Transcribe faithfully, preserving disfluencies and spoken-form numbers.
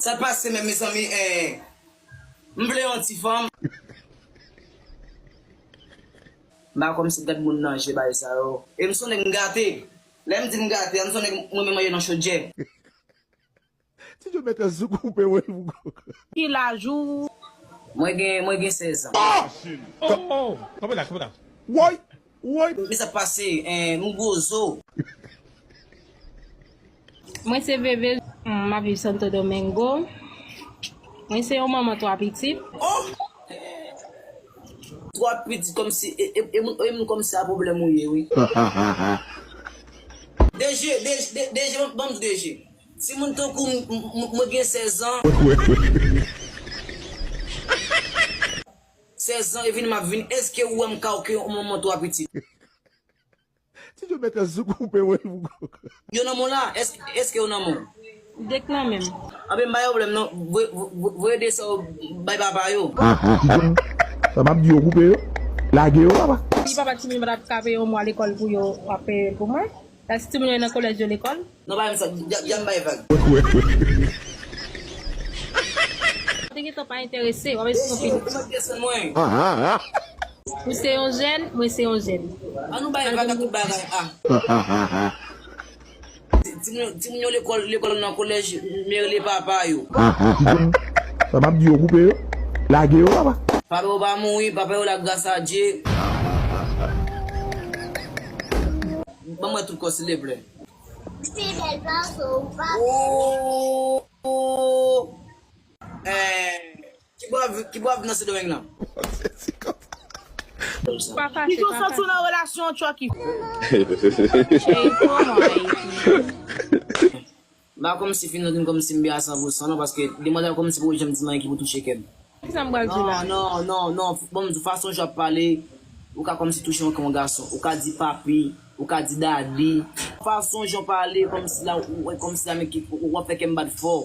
Sa pase menm, mezanmi, eh, m vle yon ti fanm. M pa kòmsi gad moun nan je bagay sa yo. E m se yon nèg m gate. Lè m di m gate, m se yon nèg mwen menm manje nan chodyè. Ti Djo mèt sou koupe wè l pou kòk. Ki laj ou? Mwen gen, mwen gen sèz an. Oh! Kanpe la, kanpe la. Woy! Woy! Men sa pase, eh, m gwo zo. Mwen se Veve, m ap viv Santo Domingo. Mwen se yon manman twa pitit. Oh! Twa pitit kòmsi, e, e, e, moun- e moun kòmsi a pwoblèm ou ye, wi. D G, D G, D G, ban m di D G. Timoun tankou m, m, m, mwen gen sèz an. Sèz an e vini m ap vini. Èske ou wè m ka oke yon manman twa pitit? Ti Djo mèt sou koupe wè l pou kòk. Yo nan men w la? Èske, èske yo nan men w? De k nan men m. Anben, m pa gen pwoblèm non. Voye, voye, voye de sa w bay papa yo. Ti Djo, sa m ap di yo koupe yo. Lage yo, papa. Si papa timoun yo pa t ap ka peye yon mwa lekòl pou yo, w ap peye l pou mwen. Èske timoun yo nan kolèj yo lekòl? Non, pa menm sa, jan m bay vag. Te gentan pa enterese, w ap eskonpil. Deje, ou mèt desann mwen. Ou se yon jèn, mwen se yon jèn. An nou bay vag ak tout bagay, ah. Ti- Timoun timoun yo lekòl, lekòl nan kolèj, m rele papa yo. Sa m ap di yo koupe yo, lage yo, papa. Papa yo pa mouri, papa yo la gras a Dye. Ban mwen tout kò silvouplè. Oh, oh. Eh, ki bò, ki bò nan Sendomeng nan? Pa fache, pa fache. Kijan w santi w nan relasyon an, Chucky? Cheri, kòman Ayiti? M pa kòmsi fin antann kòmsi m byen a san pou san non, paske demwazèl kòmsi poko janm di m anyen ki pou touche kè m. Kisa m pral di la? Non, non, non, non, bon, fason jan w ap pale, ou ka kòmsi touche yon kè yon gason. Ou ka di papi, ou ka di dadi. Fason jan w pale, kòmsi la, ou, kòmsi la, men ki, ou, w ap fè kè m bat fò.